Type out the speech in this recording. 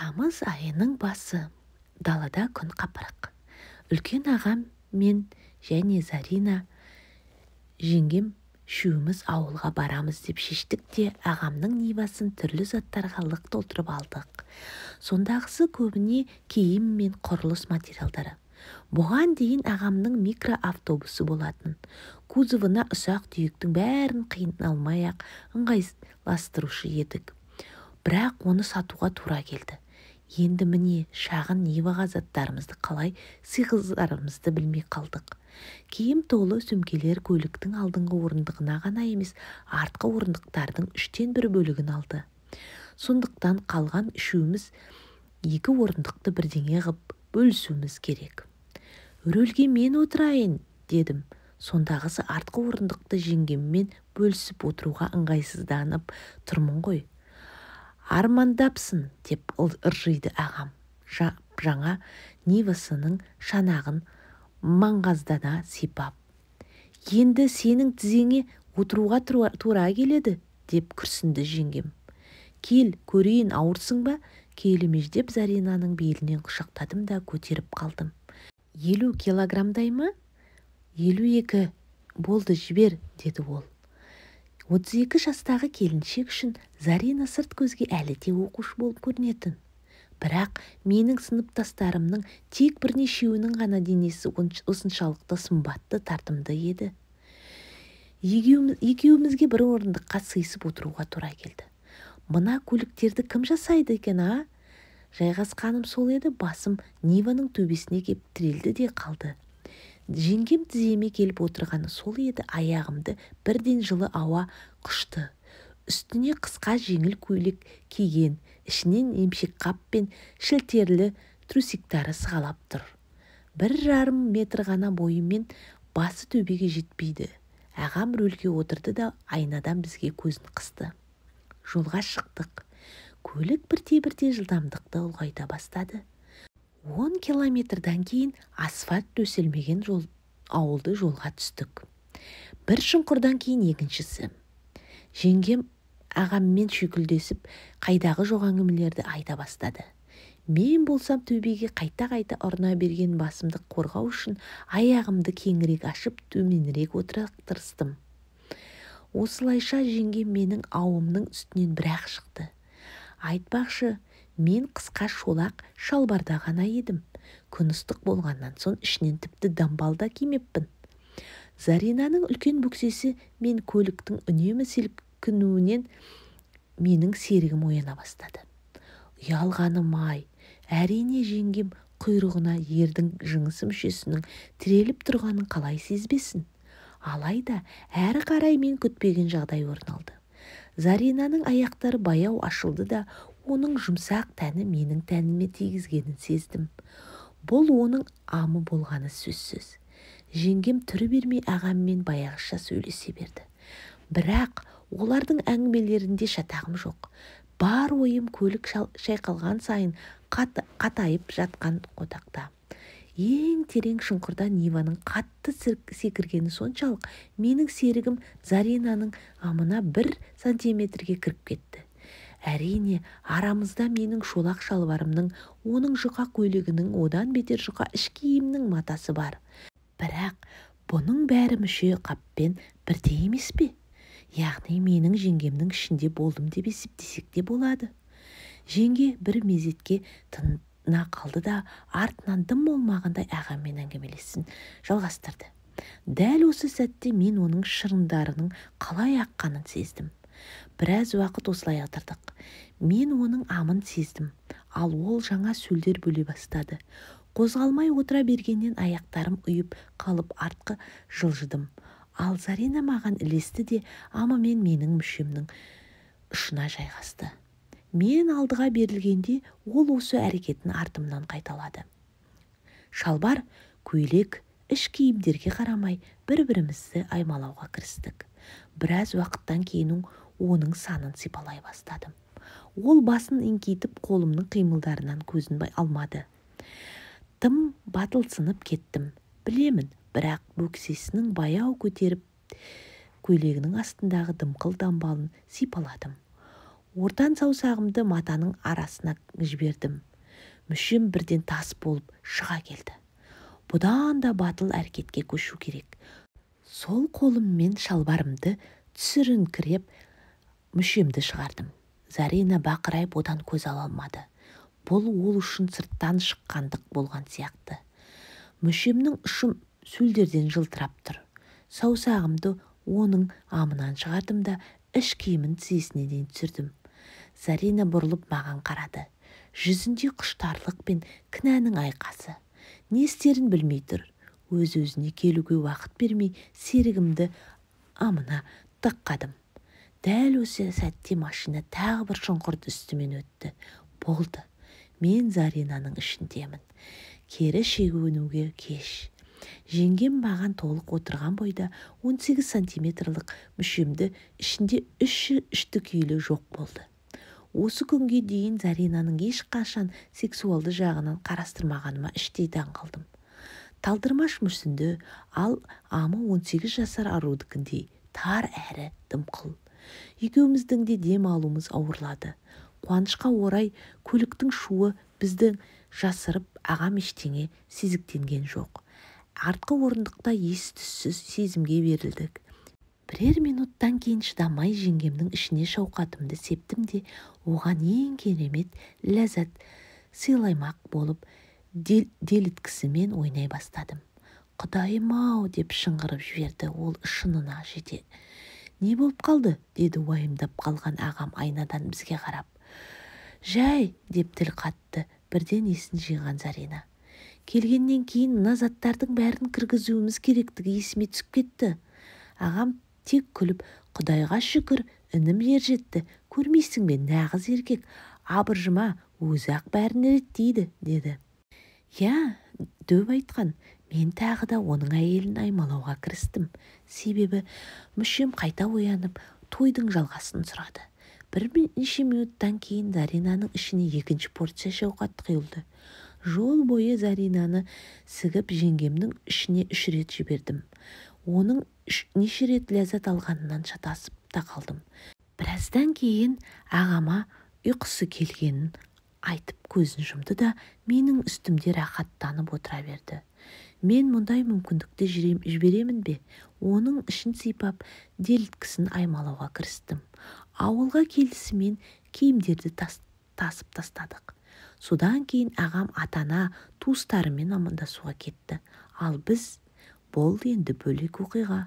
Тамыз айының басы. Далада күн қапырық. Үлкен ағам мен және Зарина жеңгем үшеуміз ауылға барамыз деп шештік те, ағамның Нивасын түрлі заттарға лық толтырып алдық. Сондағысы көбіне киім мен құрылыс материалдары. Бұған дейін ағамның микроавтобусы болатын. Кузовына ұсақ-түйектің бәрін қиналмай-ақ ыңғайластырушы едік. Бірақ оны сатуға тура келді. Енді міне, шағын Ниваға заттарымызды қалай сыйғызарымызды білмей қалдық. Киім толы сөмкелер көліктің алдыңғы орындығына ғана емес, артқы орындықтардың үштен бір бөлігін алды. Сондықтан қалған үшеуміз екі орындықты бірдеңе ғып бөлісуіміз керек. «Рөлге мен отырайын», дедім. Сондағысы артқы орындықты жеңгеммен бөлісіп отыруға ыңғайсызданып тұрмын ғой. «Армандапсың», деп ыржиды ағам, жаңа Нивасының шанағын маңғаздана сипап. «Енді сенің тізеңе отыруға тура келеді», деп күрсінді жеңгем. «Кел, көрейін, ауырсың ба?» Келемеждеп Заринаның белінен құшақтадым да көтеріп қалдым. 50 килограммдай ма? 52 болды, жібер, деді ол. 32 жастағы келіншек үшін Зарина сырт көзге әлі де оқушы болып көрінетін. Бірақ менің сыныптастарымның тек бірнешеуінің ғана денесі осыншалықты сымбатты, тартымды еді. Екеумізге бір орындыққа сыйысып отыруға тура келді. Мына көліктерді кім жасайды екен, а? Жайғасқаным сол еді, басым Ниваның төбесіне кеп тірелді де қалды. Жеңгем тіземе келіп отырғаны сол еді, аяғымды бірден жылы ауа құшты. Үстіне қысқа жеңіл көйлек киген, ішінен емшекқап пен шілтерлі трусиктары сығалап тұр. 1,5 метр ғана бойымен басы төбеге жетпейді. Ағам рөлге отырды да айнадан бізге көзін қысты. Жолға шықтық. Көлік бірте-бірте жылдамдықты ұлғайта бастады. 10 километрдан кейін асфальт төселмеген ауылды жолға түстік. Бір шұңқырдан кейін екіншісі. Жеңгем ағаммен шүйкілдесіп, қайдағы жоқ әңгімелерді айта бастады. Мен болсам төбеге қайта-қайта ұрына берген басымды қорғау үшін аяғымды кеңірек ашып, төменірек отыра тырыстым. Осылайша жеңгем менің ауымның үстінен бірақ шықты. Айтпақшы, мен қысқа шолақ шалбарда ғана едім. Күн ыстық болғаннан соң ішінен тіпті дамбал да кимеппін. Заринаның үлкен бөксесі мен көліктің үнемі селкінуінен менің серігім ояна бастады. Ұялғаным-ай, әрине жеңгем құйрығына ердің жынысы мүшесінің тіреліп тұрғанын қалай сезбесін. Алайда әрі қарай мен күтпеген жағдай орын алды. Заринаның аяқтары баяу ашылды да, оның жұмсақ тәні менің тәніме тигізгенін сездім. Бұл оның амы болғаны сөзсіз. Жеңгем түрі бермей ағаммен баяғыша сөйлесе берді. Бірақ олардың әңгімелерінде шатағым жоқ. Бар ойым көлік шайқалған сайын қатайып жатқан қотақта. Ең терең шұңқырда Ниваның қатты секіргені соншалық, менің серігім Заринаның амына 1 сантиметрге кіріп кетті. Әрине, арамызда менің шолақ шалбарымның, оның жұқа көйлегінің, одан бетер жұқа іш киімнің матасы бар. Бірақ бұның бәрі мүше қаппен бірдей емес пе? Яғни менің жеңгемнің ішінде болдым деп есептесек те болады. Жеңге бір мезетке тына қалды да, артынан дым болмағандай ағаммен әңгімелесін жалғастырды. Дәл осы сәтте мен оның шырындарының қалай аққанын сездім. Біраз уақыт осылай отырдық. Мен оның амын сездім, ал ол жаңа сөлдер бөле бастады. Қозғалмай отыра бергеннен аяқтарым ұйып қалып артқы жылжыдым. Ал Зарина маған ілесті де, амымен менің мүшемнің ұшына жайғасты. Мен алдыға берілгенде ол осы әрекетін артымнан қайталады. Шалбар, көйлек, іш киімдерге қарамай бір-бірімізді аймалауға кірістік. Біраз уақыттан кейін оның санын сипалай бастадым. Ол басын еңкейтіп қолымның қимылдарынан көзін алмады. Тым батылсынып кеттім, білемін, бірақ бөксесінің баяу көтеріп көйлегінің астындағы дымқыл дамбалын сипаладым. Ортан саусағымды матаның арасына жібердім. Мүшем бірден тас болып шыға келді. Бұдан да батыл әрекетке көшу керек. Сол қолыммен шалбарымды түсіріңкіреп, мүшемді шығардым. Зарина бақырайып одан көз ала алмады. Бұл ол үшін сырттан шыққандық болған сияқты. Мүшемнің ұшым сөлдерден жылтырап тұр. Саусағымды оның амынан шығардым да іш киімін тізесіне дейін түсірдім. Зарина бұрылып маған қарады. Жүзінде құштарлық пен кінәнің айқасы. Не істерін білмей тұр. Өз-өзіне келуге уақыт бермей серігімді амына тыққадым. Дәл осы сәтте машина тағы бір шұңқырды үстімен өтті. Болды. Мен Заринаның ішіндемін. Кері шегінуге кеш. Жеңгем маған толық отырған бойда 18 сантиметрлік мүшемді ішінде үшті күйлі жоқ болды. Осы күнге дейін Заринаның ешқашан сексуалды жағынан қарастырмағаныма іштей таң қалдым. Талдырмаш мүсінді, ал амы 18 жасар арудікіндей тар әрі дымқыл. Екеуміздің де дем алуымыз ауырлады. Қуанышқа орай көліктің шуы бізді жасырып, ағам ештеңе сезіктенген жоқ. Артқы орындықта ес-түссіз сезімге берілдік. Бірер минуттан кейін шыдамай жеңгемнің ішіне шауқатымды септім де, оған ең керемет ләззат сыйлаймақ болып деліткісімен ойнай бастадым. Құдайым-ау, деп шыңғырып жіберді ол шынына жете. Не болып қалды, деді уайымдап қалған ағам айнадан бізге қарап. Жай, деп тіл қатты бірден есін жиған Зарина. Келгеннен кейін мына заттардың бәрін кіргізуіміз керектігі есіме түсіп кетті. Ағам тек күліп, Құдайға шүкір, інім ержетті, көрмейсің бе, нағыз еркек, абыржыма, өзі-ақ бәрін реттейді, деді. Я, дөп айтқан, мен тағы да оның әйелін аймалауға кірістім. Себебі мүшем қайта оянып, тойдың жалғасын сұрады. Бірнеше минуттан кейін Заринаның ішіне екінші порция шауқат құйылды. Жол бойы Заринаны сігіп жеңгемнің ішіне 3 рет жібердім. Оның неше рет ләззат алғанынан шатасып та қалдым. Біраздан кейін ағама ұйқысы келгенін айтып көзін жұмды да менің үстімде рахаттанып отыра берді. Мен мұндай мүмкіндікті жіберемін бе? Оның ішін сипап, деліткісін аймалауға кірістім. Ауылға келісімен киімдерді тасып тастадық. Содан кейін ағам атана туыстарымен амандасуға кетті. Ал біз, болды енді бөлек оқиға.